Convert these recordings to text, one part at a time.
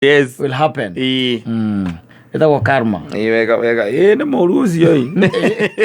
Yes. Will happen. Ĩĩ. Ĩtagwo karma. Ĩĩ, wega wega, ĩĩ, nĩ mũru ũcio ĩ.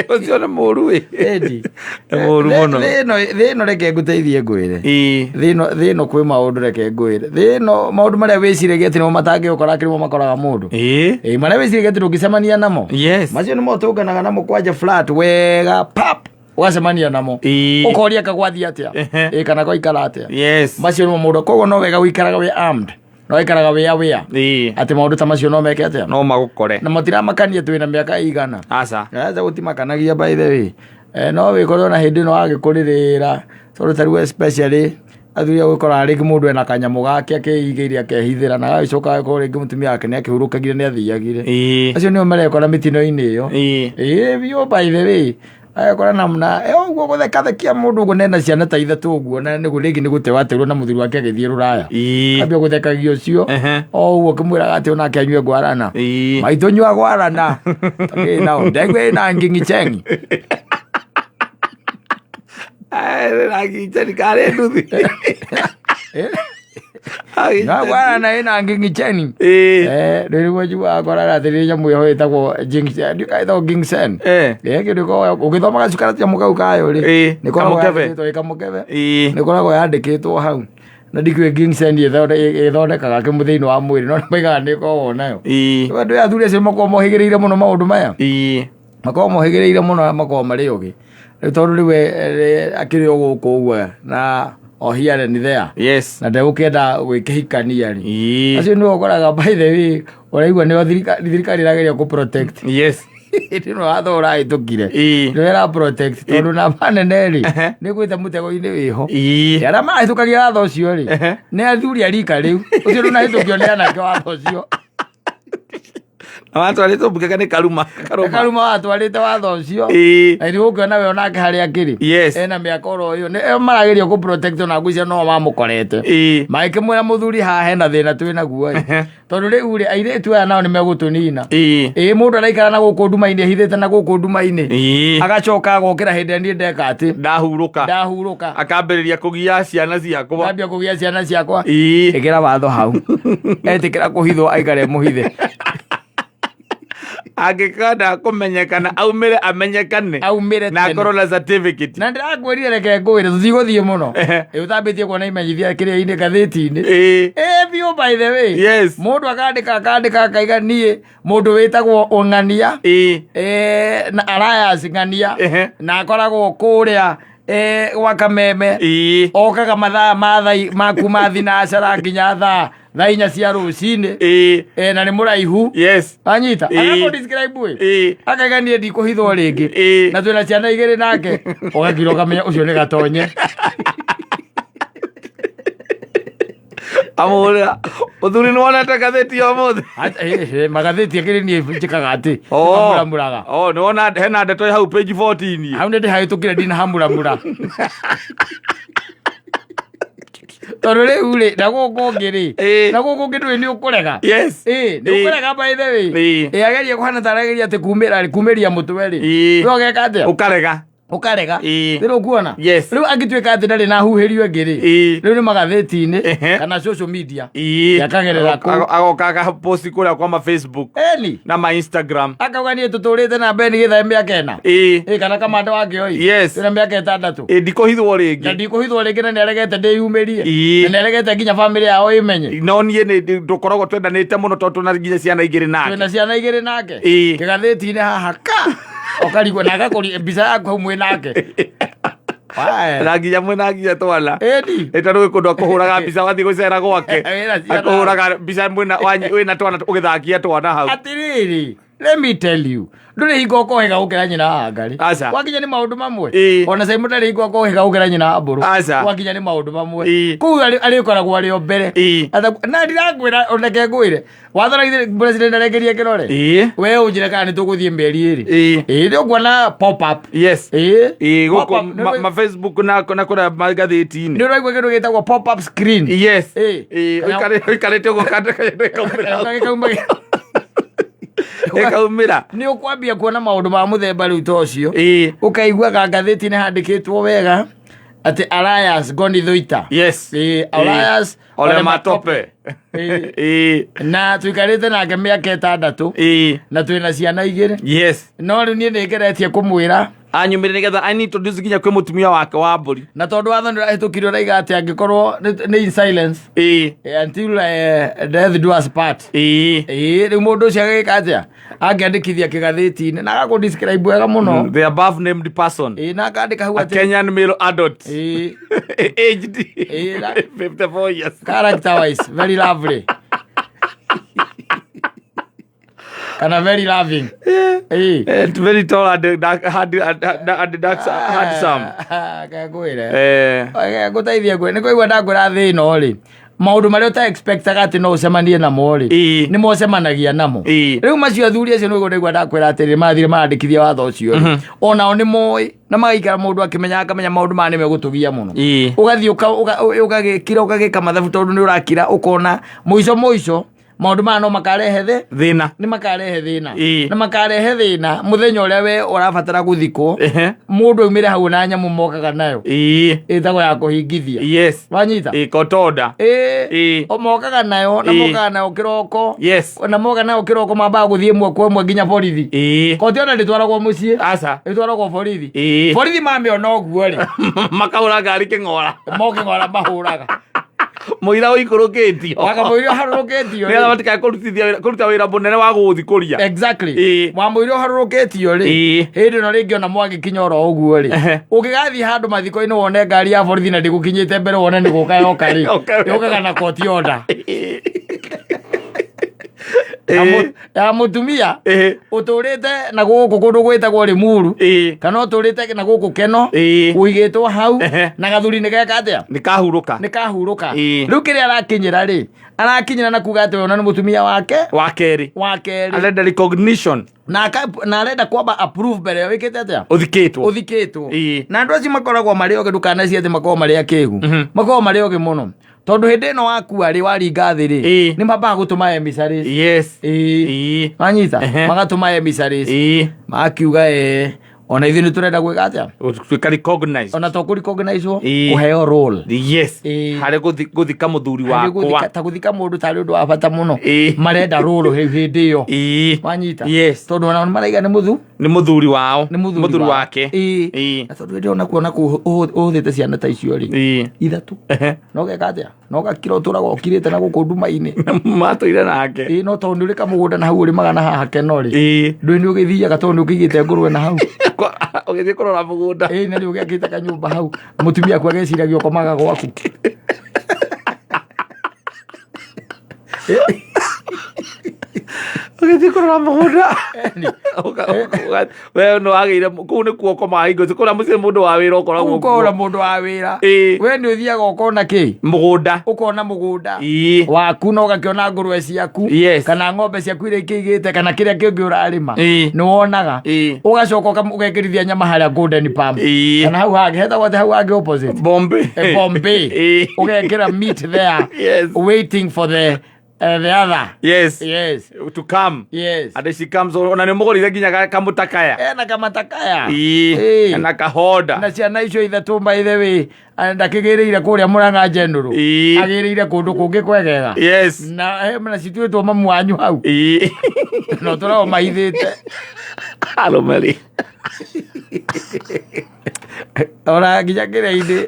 Ũcio nĩ mũru ĩ. Ĩndi. Nĩ mũru mũno. Thĩ ĩno reke ngũteithie ngwĩre. Ĩĩ. Thĩ ĩno kwĩ maũndũ, reke ngwĩre, thĩ ĩno maũndũ marĩa wĩciragia atĩ nĩmo matangĩgũkora akĩrĩ mo makoraga mũndũ. Ĩĩ. Ĩĩ, marĩa wĩciragia atĩ ndũngĩcemania namo, Yes. macio nĩmo ũtũnganaga namo kwanja flat wega, pap, ũgacemania namo. Ĩĩ. Ũkoria kagwathiĩ atĩa? Ehe. Ĩĩ, kana gwaikara atĩa? Yes. Macio nĩmo mũndũ, koguo no wega ũikaraga wĩ armed, no wĩikaraga wĩ aware Ĩĩ. atĩ maũndũ ta macio no meke atĩa? No magũkore. Na matiramakania twĩna mĩaka ĩigana. Aca. Aca, gũtimakanagia, by the way. No wĩkore ona hĩndĩ ĩno wagĩkũrĩrĩra, tondũ ta rĩu especially athuri a gũkora rĩngĩ mũndũ ena kanyamũ gake akĩigĩire akehithĩra na agagĩcoka agĩkorwo rĩngĩ mũtumia wake nĩ akĩhurũkagire, nĩ athiagire. Ĩĩ. Acio nĩo marekora mĩtino-inĩ ĩyo. Ĩĩ. Ĩĩ biũ, by the way, agakora namna ũguo gũthekathekia mũndũ ũguo nena ciana ta ithatũ ũguo, na nĩguo rĩngĩ nĩ gũte wateirwo na mũthuri wake agĩthiĩ rũraya. Ĩĩ. Ambia gũthekagia ũcio. Ehe. O ũguo ũkĩmwĩraga atĩ onake anyue ngwarana. Ĩĩ. Maitũ, nyua gwarana. Takĩ nao ndegwa ĩna ngingi-chengi. Rangi karĩ nduthi. Nyua gwarana ĩna ngingi-chengi. Ĩĩ. Rĩu nĩguo njiguaga ngorara atĩrĩ, nyamũ ĩyo ĩtagwo ginseng, ĩtagwo ginseng. Kĩndũ gĩkoragwo ũgĩthoma gacukara nyamũ kau kayo rĩ, Ĩĩ, nĩ koragwo kamũkebe. yandĩkĩtwo, ĩ, kamũkebe. Ĩĩ. Nĩ koragwo yandĩkĩtwo hau, na ndikũĩ ginseng ĩthondekaga kĩmũ thĩinĩ wa mwĩrĩ, no nĩ maigaga nĩ ĩkoragwo nayo. Ĩĩ. Andũ aya athuri acio makoragwo mohĩgĩrĩire mũno maũndũ maya. Ĩĩ. Makoragwo mohĩgĩrĩire mũno na makoragwo marĩ ũgĩ rĩu, tondũ rĩu akĩrĩ o gũkũ ũguo na o here and there Yes. na ndegũkĩenda gwĩkĩhikania rĩ, Ĩĩ. acio nĩo ũkoraga, by the way, ũraigua nĩo thirikari ĩrageria kũ protect. Yes. Hĩndĩ ĩno watho ũrahĩtũkire, Ĩĩ. nĩo ĩra protect, tondũ namba nene rĩ, Ehe. nĩ gwĩte mũtego-inĩ wĩho. Ĩĩ. Arĩa marahĩtũkagia watho ũcio rĩ, Ehe. nĩ athuri a rika rĩu ũcio ndũnahĩtũkio nĩ anake watho ũcio. Na watwarĩtwo mbunge nĩ Karuma. Karuma. Karuma watwarĩte watho ũcio. Ĩĩ. Na nĩ ũkĩona we onake harĩa akĩrĩ, Yes. ena mĩaka oro ĩyo, nĩ marageria kũ protect, ona ngwĩciria no mamũkorete Ĩĩ. magĩkĩmwĩra, mũthuri, haha hena thĩna twĩ naguo ĩ, tondũ rĩu rĩ, airĩtu aya nao nĩ megũtũnina. Ĩĩ. Ĩĩ, mũndũ araikara na gũkũ nduma-inĩ, ehithĩte na gũkũ nduma-inĩ, Ĩĩ. agacoka agokĩra hĩndĩ ĩrĩa niĩ ndeka atĩ Ndahurũka. Ndahurũka. Akambĩrĩria kũgia ciana ciakwa. Ngambia kũgĩa ciana ciakwa. Ĩĩ. Ĩkĩra watho hau, etĩkĩra kũhithwo aikare mũhithe. Angĩkenda kũmenyekana, aumĩre amenyekane. Aumĩre na tene. akorwo na certificate. Na ndĩrakwĩrire, reke ngwĩre, tũtigũthiĩ mũno. Ehe. Ĩ, ũtambĩtie kuona imenyithia kĩrĩa-inĩ, ngathĩti-inĩ? Ĩĩ. Ĩ biũ, by the way. Yes. Mũndũ akandĩka, akandĩka, akaiga niĩ mũndũ wĩtagwo ũng'ania, Ĩĩ. na Alliance ng'ania, Ehe. na akoragwo kũrĩa gwa Kameme, Ĩĩ. okaga mathaa ma ma kuma thinacara nginya thaa 4 cia rũcinĩ. Ĩĩ. Na nĩ mũraihu. Yes. Anyita. Ĩĩ. Agakũ describe ĩ, Ĩĩ. akaiga niĩ ndikũhithwo rĩngĩ, Ĩĩ. na twĩna ciana igĩrĩ nake, ũgakira ũkamenya ũcio nĩ gatonye. Amũhũrĩra mũthuri, nĩ wonete ngathĩti ya ũmũthĩ? Magathĩti akĩrĩ niĩ njĩkaga atĩ Oh. hamuramuraga. Oh, nĩ wona hena ndeto hau page 14? Hau nĩ ndĩhahĩtũkire, ndinahamuramura, tondũ rĩu rĩ, na gũkũ ũngĩ rĩ, Ĩĩ. na gũkũ ũngĩ ndũĩ nĩ ũkũrega. Yes. Ĩĩ, nĩ Ĩĩ. ũkũrega, by the way. Ĩĩ. Ĩ, ageria kũhana ta arageria atĩ kumĩra kumĩria mũtwe rĩ, Ĩĩ. we ũgeka atĩa? Ũkarega. Ũkarega. Ĩĩ. Rĩu ũkuona, Yes. rĩu angĩtuĩka atĩ ndarĩ na huhĩrio ĩngĩ rĩ, Ĩĩ. rĩu nĩ magathĩti-inĩ Ehe. kana social media. Ĩĩ. Akagerera kũu. Agoka agaposti kũrĩa kwa ma Facebook eni na ma Instagram. Akauga niĩ tũtũrĩte na Beni gĩthae mĩaka 4. Ĩĩ. Ĩ, kana kamanda wa kĩoi. Yes. Twĩna mĩaka 6. Ĩ, ndikũhithwo Na rĩngĩ. ndikũhithwo rĩngĩ, na nĩaregete ndĩyumĩrie. Ĩĩ. Na nĩaregete nginya bamĩrĩ yao ĩmenye. No niĩ nĩ tũkoragwo twendanĩte mũno tondũ tũna nginya ciana igĩrĩ nake. Twĩna ciana igĩrĩ nake. Ĩĩ. Kĩgathĩti-inĩ haha ka ũkarigwo na agakũria mbica yaku hau mwĩ nake. Wae. Na nginya mwĩna nginya twana. Ĩni. Ĩ, tondũ gwĩ kũndũ akũhũraga mbica wathiĩ gũcera gwake. Wĩna ciana. Akũhũraga mbica mwĩna wĩna twana ũgĩthakia twana hau. Atĩrĩrĩ, let me tell you, ndũrĩ hingo ũkohĩga gũkĩra nyina wa ngarĩ. Aca. Gwakinya nĩ maũndũ mamwe, Ĩĩ. ona Simon ndarĩ hingo akohĩga gũkĩra nyina wa mbũrũ. Aca. Gwakinya nĩ maũndũ mamwe, Ĩĩ. kũu arĩkoragwo arĩ o mbere. Ĩĩ. Na ndirakwĩra, oneke ngwĩre, watho na president arekerie kĩrore. Ĩĩ. We ũnjĩre kana nĩ tũgũthiĩ mĩeri 2. Ĩĩ. Ĩĩ, nĩ ũkuona pop up. Yes. Ĩĩ. Ĩĩ, Pop gũkũ up, ma Facebook na kũrĩa magathĩti-inĩ. Nĩ ũraigua kĩndũ gĩtagwo pop up screen? Yes. Ĩĩ. Ĩĩ, ũikarĩte ũguo ĩkaumĩra. Gĩkauma- Ĩkaumĩra. Nĩ ũkwambia kuona maũndũ ma mũthemba rĩu ta ũcio. Ĩĩ. Ũkaiguaga ngathĩti-inĩ handĩkĩtwo wega. Atĩ Elias Goni Thuita. Yes. Elias Ole Matope. Ĩĩ. Na tũikarĩte nake mĩaka 6 na twĩna ciana 2. Yes. No rĩu niĩ nĩngeretie kũmwĩra anyumĩre nĩgetha anintroduce nginya kwĩ mũtumia wake wa mbũri. Na tondũ watho nĩ ũrahĩtũkirio ũraiga atĩ angĩkorwo nĩ in silence until death do us part. Ĩĩ, rĩu mũndũ ũcio agĩka atĩa? Angĩandĩkithia kĩgathĩti-inĩ na agakũ describe wega mũno. The above named person. Ĩĩ, na akandĩka hau a atĩ Kenyan male adult. Aged 54 years. Character wise very lovely. Kana very loving. And very tall and dark, and dark, handsome. Kengwĩre. Ngũteithie ngwĩre nĩ kũigua ndakwĩra thĩ ĩno rĩ maũndũ marĩa ũta expectaga atĩ no ũcemanie namo rĩ nĩ mocemanagia namo. Rĩu macio athuri acio nĩguo ndaigua ndakwĩra atĩrĩ mathire marandĩkithia watho ũcio rĩ onao nĩ moĩ na magaikara mũndũ akĩmenya akamenya maũndũ maya nĩ megũtũgia mũno. Ũgathiĩ ũgagĩkira ũgagĩka mathabu tondũ nĩ ũrakira ũkona mũico mũico maũndũ maya no makarehe thĩna. Nĩ makarehe thĩna. Na makarehe thĩna mũthenya ũrĩa we ũrabatara gũthikwo mũndũ aumĩre hau na nyamũ mokaga nayo ĩtagwo ya kũhingithia. Yes. Wanyita? Kotoda. O mokaga nayo na mokaga nayo kĩroko. Yes. Na mokaga nayo kĩroko mambaga gũthiĩ ĩmwe kwa ĩmwe nginya borithi. Koti ona ndĩtwaragwo mũciĩ. Aca. Ĩtwaragwo borithi. Borithi mamĩona ũguo rĩ. Makahũra ngari kĩng'ora. Mokĩng'ora mahũraga. Mũira ũikũrũkĩtio. Waka mũira ũharũrũkĩtio rĩ. Nĩgetha matikae kũruta wĩra mũnene wa gũgũthikũria. Exactly. Wa mũira ũharũrũkĩtio rĩ. Hĩndĩ ĩno rĩngĩ ona mwagĩkinya oro ũguo rĩ. Ũngĩgathiĩ handũ mathiko-inĩ wone ngari ya borithi na ndĩgũkinyĩte mbere wone nĩ gũka yoka rĩ. Yũkaga na koti order. Ya mũtumia ũtũrĩte na gũkũ kũndũ gwĩtagwo Limuru kana ũtũrĩte na gũkũ Keno ũigĩtwo hau na gathuri nĩ geka atĩa? Nĩ kahurũka. Nĩ kahurũka. Rĩu kĩrĩa arakinyĩra rĩ arakinyĩra na kuga atĩ ona nĩ mũtumia wake wa kerĩ. Wa kerĩ. Arenda recognition. Na arenda kwamba approve mbere wĩkĩte atĩa? Ũthikĩtwo. Ũthikĩtwo. Na andũ acio makoragwo marĩ ogĩ ndũkanacie atĩ makoragwo marĩ akĩgu. Makoragwo marĩ ogĩ mũno. Tondũ hĩndĩ ĩno wakua rĩ waringa thĩ rĩ nĩ mambaga gũtũma emissaries. Yes. Wanyita? Magatũma emissaries. Makiuga ona ithuĩ nĩ tũrenda gwĩka atĩa? Gũtuĩka recognized. Ona to kũ recognize kũheo role. Yes. Harĩ gũthika mũthuri wakwa. Ta gũthika mũndũ tarĩ ũndũ wa bata mũno. Marenda role hĩndĩ ĩyo. Wanyita? Yes. Tondũ ona maraiga nĩ mũthu? Nĩ mũthuri wao. Nĩ mũthuri wake. Na tondũ hĩndĩ ĩyo ona kũhũthĩte ciana ta icio rĩ. 3. No geka atĩa? No gakira ũtũraga ũkirĩte na gũkũ nduma-inĩ. Matũire nake. No tondũ nĩ ũrĩ kamũgũnda na hau ũrĩmaga na haha Keno rĩ. Ndũĩ nĩ ũgĩthiaga tondũ nĩ ũkĩigĩte ngũrwe na hau. Ũgĩthiĩ kũrora mũgũnda. Na nĩ ũgĩakĩte kanyũmba hau. Mũtumia aku ageciragia ũkomaga gwaku. Ũgĩthiĩ kũrora mũgũnda. We nĩ wagĩire kũu nĩkuo ũkomaga hingo ciothe. Kũrĩa mũciĩ mũndũ wa wĩra ũkoragwo kuo. Kũu mũndũ wa wĩra. We nĩ ũthiaga ũkona kĩ? Mũgũnda. Ũkona mũgũnda. Waku na ũgakĩona ngũrwe ciaku. Kana ng'ombe ciaku iria ikĩigĩte kana kĩrĩa kĩngĩ ũrarĩma. Nĩ wonaga. Ũgacoka ũgekĩrithia nyama harĩa Golden Palm. Kana hau hangĩ hetagwo atĩ hau hangĩ opposite. Bombay. Bombay. Ũgekĩra meat there. Yes. Waiting for the other. Yes. Yes. To come. Yes. And she comes ona nĩ mũgũrire nginya kamutakaya. Na kamatakaya. Na kahoda. Na ciana icio 3 by the way ndakĩgĩrĩire kũrĩa Murang'a General. Agĩrĩire kũndũ kũngĩ kwegega. Yes. Na na cituĩtwo mamu wanyu hau. Na ũtũrago mahithĩte. Arũme rĩ. Ona nginya kĩrĩa-inĩ.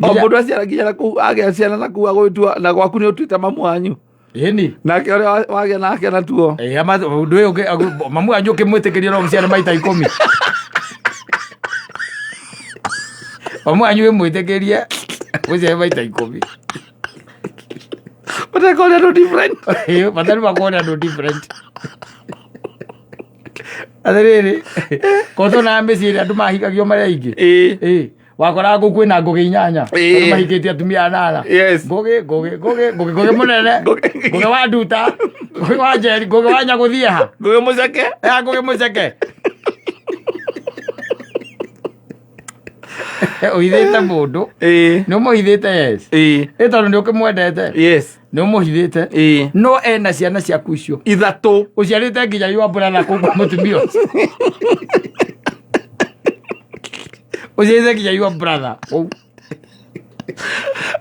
O mũndũ aciara nginya na kũu agĩa ciana na kũu agũgĩtua na gwaku nĩ ũtuĩte mamu wanyu. Ĩni. Nake ũrĩa wagĩa nake na tuo. Ũndũ ũyũ mamu wanyu ũkĩmwĩtĩkĩria no mũciare maita 10. Mamu wanyu wĩmwĩtĩkĩrie mũciare maita 10. Matekona andũ different. Matarĩ makona andũ different. Atĩrĩrĩ, koto na mĩciĩ ĩrĩa andũ mahikagio marĩ aingĩ. Wakoraga kũu kwĩna ngũgĩ 8. Andũ mahikĩtie atumia 8. Yes. Ngũgĩ, ngũgĩ, ngũgĩ, ngũgĩ, ngũgĩ mũnene. Ngũgĩ wa Nduta. Ngũgĩ wa Njeri, ngũgĩ wa Nyagũthiaha. Ngũgĩ mũceke. Ngũgĩ mũceke. Ũhithĩte mũndũ. Nĩ ũmũhithĩte yes. Ĩ tondũ nĩ ũkĩmwendete. Yes. Nĩ ũmũhithĩte. No ena ciana ciaku icio. 3. Ũciarĩte nginya yua mbura na kũu kwa mũtumia ũcio. Ũciarĩte nginya your brother.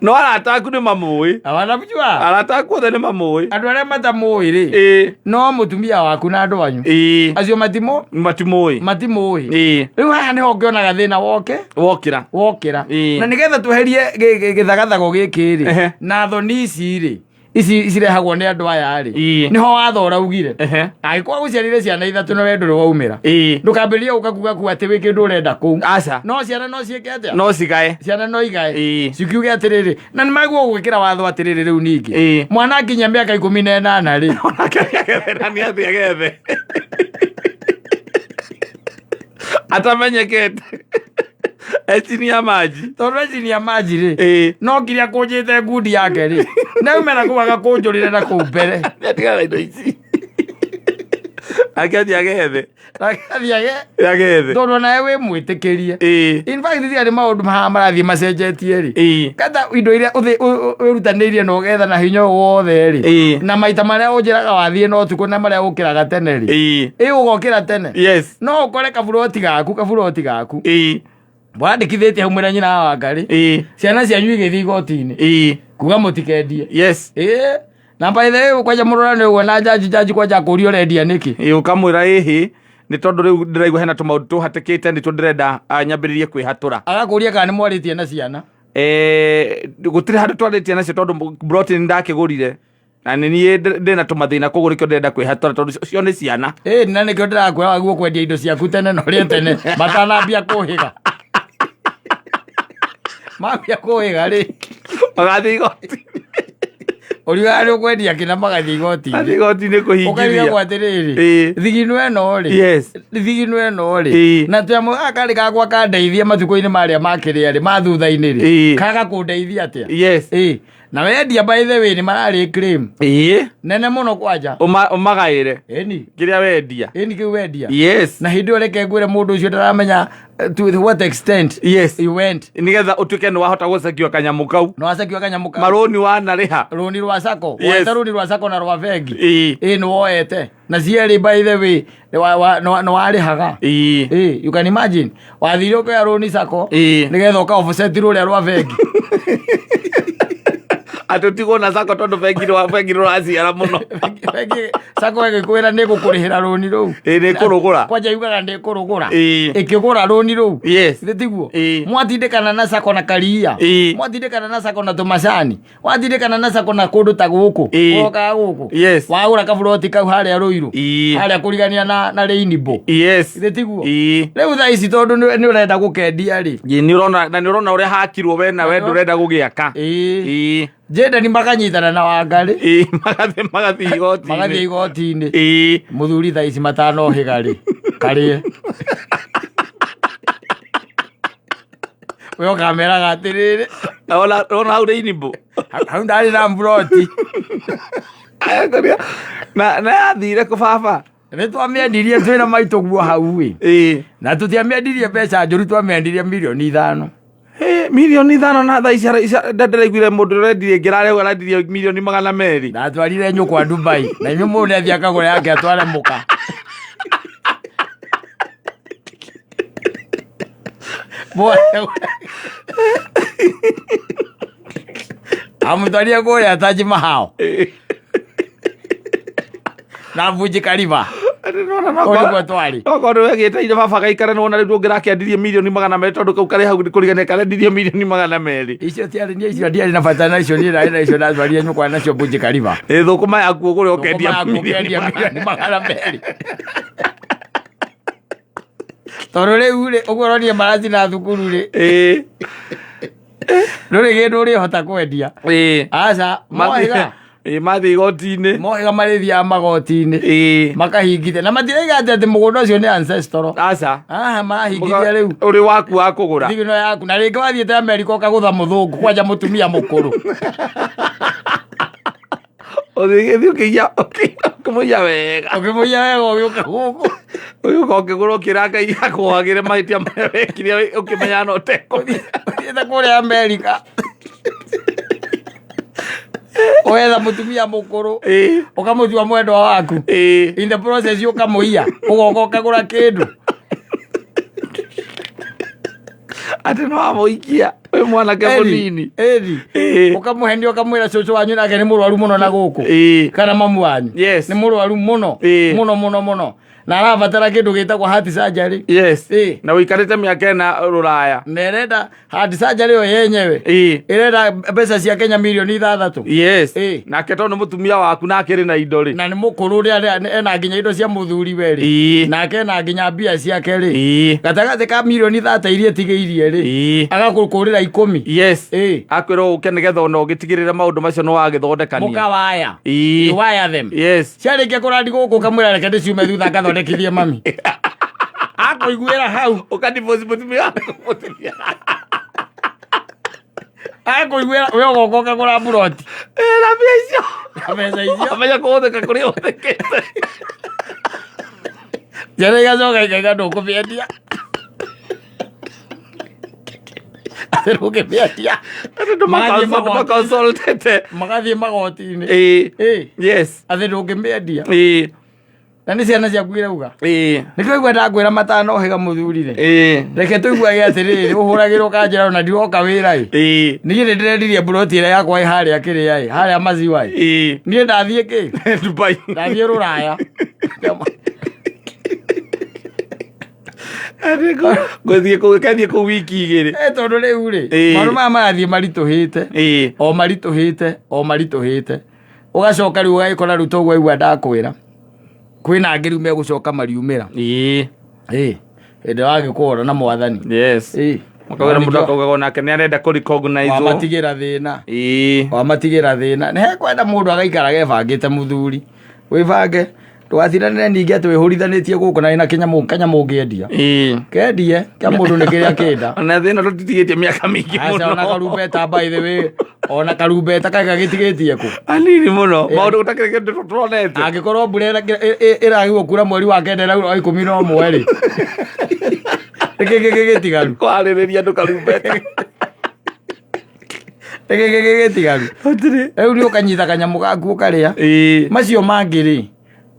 No arata aku nĩ mamũĩ. Wanamjua. Arata aku othe nĩ mamũĩ. Andũ arĩa matamũĩ rĩ, Ĩĩ. no mũtumia waku na andũ anyu. Ĩĩ. Acio matimũ Matimũĩ. matimũĩ. Ĩĩ. Rĩu haha nĩho ngĩonaga thĩna woke Wokĩra. wokĩra. Ĩĩ. Na nĩgetha tweherie gĩthagathago gĩkĩ rĩ, Ehe. na thoni ici rĩ, ici cirehagwo nĩ andũ aya rĩ, Ĩĩ. nĩho watho ũraugire. Ehe. Angĩkorwo gũciarire ciana ithatũ na we ndũrĩ waumĩra, Ĩĩ. ndũkambĩrĩrie gũka kuga kuga atĩ wĩ kĩndũ ũrenda kũu. Aca. No ciana no ciĩke atĩa? No cigae. Ciana no igae. Ĩĩ. Cikiuge atĩrĩrĩ, na nĩ maguo gwĩkĩra watho atĩrĩrĩ rĩu ningĩ. Ĩĩ. Mwana akinyia mĩaka 18 rĩ, Onake nĩagethe na nĩathiĩ agethe. Atamenyekete. Echini ya maji. Tondũ ecinia maji rĩ, Ĩĩ. no nginya akũnjĩte ngundi yake rĩ, na ume na kũu agakũnjũrĩre na kũu mbere. Nĩatigana na indo ici. Ake athiĩ agethe. Agathiĩ Agethe. tondũ onawe wĩ mwĩtĩkĩrie. Ĩĩ. In fact tiga nĩ maũndũ haha marathiĩ macenjetie rĩ, Ĩĩ. kata indo iria wĩrutanĩirie na ũgetha na hinya ũyũ wothe rĩ, Ĩĩ. na maita marĩa ũnjĩraga wathiĩ na ũtukũ na marĩa ũkĩraga tene rĩ, Ĩĩ. ĩ ũgokĩra tene, Yes. no ũkore kaburoti gaku Ĩĩ. wandĩkithĩtie hau mwĩra nyina wa Wangarĩ, Ĩĩ. ciana cianyu igĩthiĩ igoti-inĩ Ĩĩ. kuga mũtikendie. Yes. Ĩĩ, na by the way kwanja mũrora nĩ ũguo na jaji kwanja akũria ũrendia nĩkĩ. Ĩĩ ũkamwĩra ĩhĩ nĩ tondũ rĩu ndĩraigua hena tũmaũndũ tũhatĩkĩte nĩtuo ndĩrenda nyambĩrĩrie kwĩhatũra. Agakũria kana nĩ mwarĩtie na ciana. Gũtirĩ handũ twarĩtie nacio tondũ broti nĩ ndakĩgũrire na nĩ niĩ ndĩna tũmathĩna koguo nĩkĩo ndĩrenda kwĩhatũra tondũ cio nĩ ciana. Ĩĩ, na nĩkĩo ndĩrakwĩra waguo kwendia indo ciaku tene na ũrĩe tene matanambia kũhĩga. Mambia kũhĩga rĩ, Magathiĩ igoti. ũriugaga nĩ ũkwendia kĩna magathiĩ igoti-inĩ. Magathiĩ igoti-inĩ kũhingithia. Ũkarigagwo atĩrĩrĩ, Ĩĩ. thigino ĩno rĩ, Yes. thigino ĩno rĩ, Ĩĩ. na tũnyamũ gaka karĩ gakwa kandeithia matukũ-inĩ marĩa makĩrĩa rĩ, ma thutha-inĩ rĩ, Ĩĩ. kaga kũndeithia atĩa? Yes. Ĩĩ, na wendia by the way nĩ mararĩ claim Ĩĩ. nene mũno kwanja. Ũmagaĩre Ĩni, kĩrĩa wendia. ĩni kĩu wendia. Yes. Na hĩndĩ ĩyo reke ngwĩre mũndũ ũcio ndaramenya to what extent Yes. you went. Nĩgetha ũtuĩke nĩ wahota gũcekio kanyamũ kau. No wacekiwa kanyamũ kau. Marũni wanarĩha. Rũni rwa sako. Yes. Woete rũni rwa sako na rwa bengi. Ĩĩ. Ĩĩ nĩ woete. Na cierĩ by the way nĩ warĩhaga. Ĩĩ. Ĩĩ, you can imagine. Wathire ũkĩoya rũni sako. Ĩĩ. Nĩgetha ũka offset rũrĩa rwa bengi. Atĩ ũtigwo na sako tondũ bengi bengi rũraciara mũno. Bengi sako ĩgĩkwĩra nĩ ĩgũkũrĩhĩra rũni rũu. Ĩĩ nĩ ĩkũrũgũra. Kwanja yugaga nĩ ĩkũrũgũra. Ĩĩ. Ĩkĩgũra rũni rũu. Yes. Githĩ tiguo? Ĩĩ. Mwatindĩkana na sako na karia. Ĩĩ. Mwatindĩkana na sako na tũmacani. Watindĩkana na sako na kũndũ ta gũkũ. Ĩĩ. Ũrokaga gũkũ. Yes. Wagũra kaburoti kau harĩa Rũirũ. Ĩĩ. Harĩa kũrigania na Rainbow. Yes. Githĩ tiguo? Ĩĩ. Rĩu thaa ici tondũ nĩ ũrenda gũkendia rĩ. Ĩĩ, nĩ ũrona na nĩ ũrona ũrĩa hakirwo we na we ndũrenda gũgĩaka. Ĩĩ. Ĩĩ. Jendani makanyitana na Wangarĩ. Ĩĩ, magathiĩ igoti-inĩ. Magathiĩ igoti-inĩ. Ĩĩ. Mũthuri thaa ici matanohĩga rĩ. Karĩe. We ũkameraga atĩrĩrĩ. Ona hau Rainbow. Hau ndarĩ na mburoti. Na yathire kũ baba? Nĩ twamĩendirie twĩna maitũ guo hau ĩ. Ĩĩ. Na tũtiamĩendirie mbeca njũru, twamĩendirie mirioni 5. Mirioni 5 na thaa ici ndĩraiguire mũndũ ũrendirie ngĩrarĩa arendirie mirioni 200. Ndatwarire nyũkwa Dubai. Na inyuĩ mũndũ nĩathiĩ akagũra yake atware mũka. Amũtwarire kũrĩa Taj Mahal. Na Burj Khalifa. Kũu nĩkuo twarĩ. Okorwo nĩwe gĩteire baba gaikare nĩwona rĩu ndũngĩrakĩendirie mirioni 200 tondũ kau karĩ hau kũrigania karendirie mirioni 200. Icio tiarĩ niĩ, icio ndiarĩ na bata nacio, niĩ ndarĩ na icio ndatwarire nyũkwa nacio Burj Khalifa. Ĩ thũkũma yaku ũgũre ũkendia Thũkũma yaku mirioni ũkendia mirioni 200. Tondũ rĩu rĩ, ũguo ũronire maracina thukuru rĩ, Ĩĩ. ndũrĩ kĩndũ ũrĩhota kwendia. Ĩĩ. Aca, mohiga. Ĩĩ, mathiĩ igoti-inĩ. Mohiga marĩthiaga magoti-inĩ. Ĩĩ. Makahingithia. Na matiraiga atĩ mũgũnda ũcio nĩ ancestral. Aca. Aha, marahingithia rĩu. Ũrĩ waku wa kũgũra. Thigino yaku. Na rĩngĩ wathiĩte Amerika ũkagũtha mũthũngũ kwanja mũtumia mũkũrũ. Ũthiĩ ũkĩiya ũkĩmũiya wega. Ũkĩmũiya wega ũgĩũka gũkũ. Ũgĩũka ũkĩgũra ũkĩra Ngai akũhagĩre mahĩtia marĩa wekire ũkĩmenya no ũtekũmenya. Ũthiĩte kũrĩa Amerika. Ũgetha mũtumia mũkũrũ. Ĩĩ. Ũkamũtua mwendwa waku. Ĩĩ. In the process ũkamũiya. Ũgoka ũkagũra kĩndũ. Atĩ no wamũikia. Ũyũ mwanake mũnini. Ĩni. Ĩĩ. Ũkamũhenia ũkamwĩra cũcũ wanyu nake nĩ mũrwaru mũno na gũkũ. Ĩĩ. Kana mamu wanyu. Yes. Nĩ mũrwaru mũno. Ĩĩ. Mũno mũno mũno. Na arabatara kĩndũ gĩtagwo heart surgery. Yes. Ĩĩ. Na ũikarĩte mĩaka ĩna rũraya. Na ĩrenda heart surgery ĩyo yenyewe. Ĩĩ. Ĩrenda mbeca cia Kenya mirioni 6. Yes. Ĩĩ. Nake tondũ nĩ mũtumia waku na akĩrĩ na indo rĩ. Na nĩ mũkũrũ ũrĩa ena nginya indo cia mũthuri we rĩ. Ĩĩ. Nake ena nginya mbia ciake rĩ. Ĩĩ. Gatagatĩ ka mirioni 30 iria ĩtigĩirie rĩ. Ĩĩ. Agakũkũrĩra 10. Yes. Ĩĩ. Akwĩrwo ũke nĩgetha ona ũgĩtigĩrĩre maũndũ macio nĩ wagĩthondekania. Mũkawaya. Ĩĩ. You wire them. Yes. Ciarĩkia kũrandi gũkũ ũkamwĩra reke ndĩciume thutha ngathondekithie mami. Akũiguĩra hau. Ũkadivorce mũtumia waku mũtumia. Akũiguĩra we ũgoka ũkagũra mburoti. Ĩĩ, na mbia icio. Na mbeca icio. Amenya kũhũthĩka kũrĩa ũhũthĩkĩte. Ciana igacoka ikaiga ndũkũmĩendia. Atĩ ndũngĩmĩendia. Andũ Magathiĩ magoti- maconsultete. Magathiĩ magoti-inĩ. Ĩĩ. Ĩĩ. Yes. Atĩ ndũngĩmĩendia. Ĩĩ. Na nĩ ciana ciaku irauga. Ĩĩ. Nĩkĩo igua ndakwĩra matanohĩga mũthuri-rĩ. Ĩĩ. Reke tũiguage atĩrĩrĩ ũhũragĩrwo kanjĩra ona ndiroka wĩra ĩ. Ĩĩ. Niĩ nĩ ndĩrendirie mburoti ĩrĩa yakwa ĩ harĩa kĩrĩa ĩ harĩa maziwa ĩ. Ĩĩ. Niĩ ndathiĩ kĩ? Dubai. Ndathiĩ rũraya. Ngũthiĩ kũu kethiĩ kũu wiki igĩrĩ. Eh, tondũ rĩu rĩ Ĩĩ. maũndũ maya marathiĩ maritũhĩte Ĩĩ. o maritũhĩte o maritũhĩte ũgacoka rĩu ũgagĩkora rĩu toguo aigua ndakwĩra kwĩna angĩ rĩu megũcoka mariumĩra Ĩĩ. ĩĩ hĩndĩ wagĩkũhũra na mwathani Yes. ĩĩ Makauga mũndũ akaugaga onake nĩ arenda kũ recognize. wamatigĩra thĩna Ĩĩ. wamatigĩra thĩna nĩ hekwenda mũndũ agaikara gebangĩte mũthuri wĩbange ndũgatindanĩre ningĩ atĩ wĩhũrithanĩtie gũkũ na wĩna kĩnyamũ kanyamũ ũngĩendia Ĩĩ. kendie kĩa mũndũ nĩ kĩrĩa kĩnda Ona thĩna tũtitigĩtie mĩaka mĩingĩ Aca ona mũno. karumbeta by the way ona karumbeta kaĩ gagĩtigĩtie kũ Anini mũno. Maũndũ gũtakĩrĩ kĩndũ tũronete. angĩkorwo mbura ĩragirwo kura mweri wa kenda ĩraura wa 11 rĩ nĩkĩ gĩgĩtigaru Kwarĩrĩria andũ karumbeta. nĩkĩ gĩgĩtigaru Gũtirĩ. rĩu nĩ ũkanyita kanyamũ gaku ũkarĩa Ĩĩ. macio mangĩ rĩ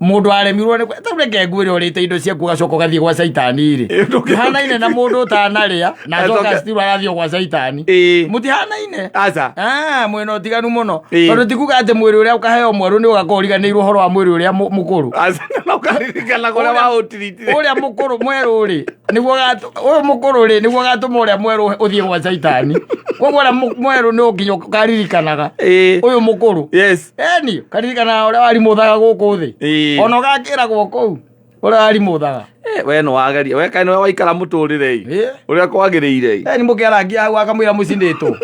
mũndũ aremirwo nĩ ta reke ngwĩre ũrĩte indo ciaku ũgacoka ũgathiĩ gwa caitani rĩ Ĩ, ndũngĩ- hanaine na mũndũ ũtanarĩa na acoka Acoke- still arathiĩ gwa caitani Ĩĩ. mũtihanaine Aca. Ah, mwĩna ũtiganu mũno Ĩĩ. tondũ ti kuga atĩ mwĩrĩ ũrĩa ũkaheo mwerũ nĩ ũgakorwo ũriganĩirwo ũhoro wa mwĩrĩ ũrĩa mũkũrũ Aca. Na ũkaririkana kũrĩa waũtiritire. ũrĩa mũkũrũ mwerũ rĩ nĩguo ũyũ mũkũrũ rĩ nĩguo ũgatũma ũrĩa mwerũ ũthiĩ gwa caitani koguo ũrĩa mwerũ nĩ ũnginya ũkaririkanaga Ĩĩ. ũyũ mũkũrũ Yes. eni ũkaririkanaga ũrĩa warimũthaga gũkũ thĩ Ĩĩ. ona ũgakĩragwo kũu ũrĩa warimũthaga Eh, we nĩ wageria we kaĩ nĩwe waikara mũtũrĩre ĩ Ĩĩ. ũrĩa kwagĩrĩire ĩ eni mũkĩarangia hau akamwĩra mũcinĩtwo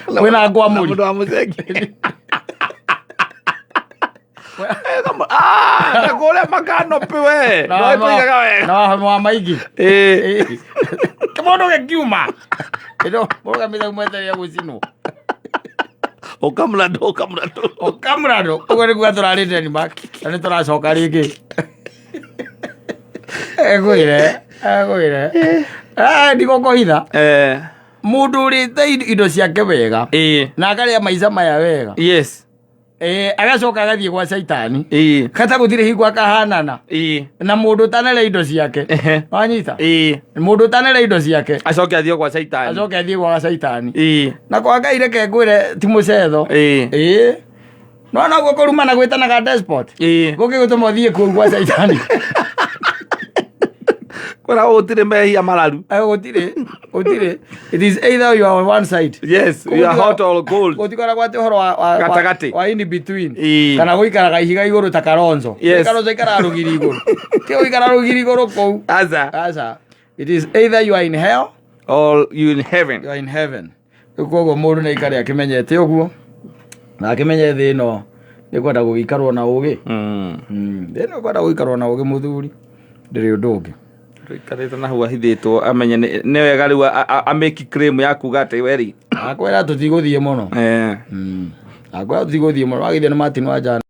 mwĩna ngwamũri mũndũ wa mũcengi kũrĩa makanopi we no ĩtũigaga wega na wa maingĩ Ĩĩ. kĩmũndũ gĩkiuma ĩno mũrũgamĩte mwetereire gũcinwo ũkamũrandũ ũkamũrandũ ũkamũrandũ ũguo nĩguo tũrarĩ Denmark na nĩ tũracoka rĩngĩ egwĩre egwĩre ndigũkũhitha Eh, mũndũ ũrĩte indo ciake wega ĩĩ na akarĩa maica maya wega yes Agacoka agathiĩ gwa caitani ĩĩ kata gũtirĩ hingo akahanana ĩĩ na mũndũ ũtanarĩa indo ciake Ehe. wanyita ĩĩ mũndũ ũtanarĩa indo ciake acoke athiĩ gwa caitani acoke athiĩ gwa caitani ĩĩ na kwa ngai reke ngwĩre ti mũcetho ĩĩ ĩĩ no noguo kũrumana gwĩtanaga despot ĩĩ gũkĩ gũtũma ũthiĩ kũu gwa caitani kwĩra gũtirĩ mehia mararu Gũtirĩ gũtirĩ it is either you are on one side yes you are hot or cold gũtikoragwo atĩ ũhoro Gatagatĩ. wa in between Ĩĩ. kana gũikaraga ihiga igũrũ ta Kalonzo Yes. Kalonzo aikaraga rũgiri igũrũ ti gũikara rũgiri igũrũ kũu aca aca it is either you are in hell or you in heaven you are in heaven rĩu koguo mũndũ nĩ aikare akĩmenyete ũguo na akĩmenye thĩ ĩno nĩ kwenda gũgĩikarwo na ũgĩ thĩ ĩno kwenda gũikarwo na ũgĩ mũthuri ndĩrĩ ũndũ ũngĩ tũikarĩte na hau ahithĩtwo amenye nĩ wega rĩu amake claim ya kuga atĩ weri akwĩra tũtigũthiĩ mũno akwĩra tũtigũthiĩ mũno wagĩthiĩ nĩ Martin wa Jana.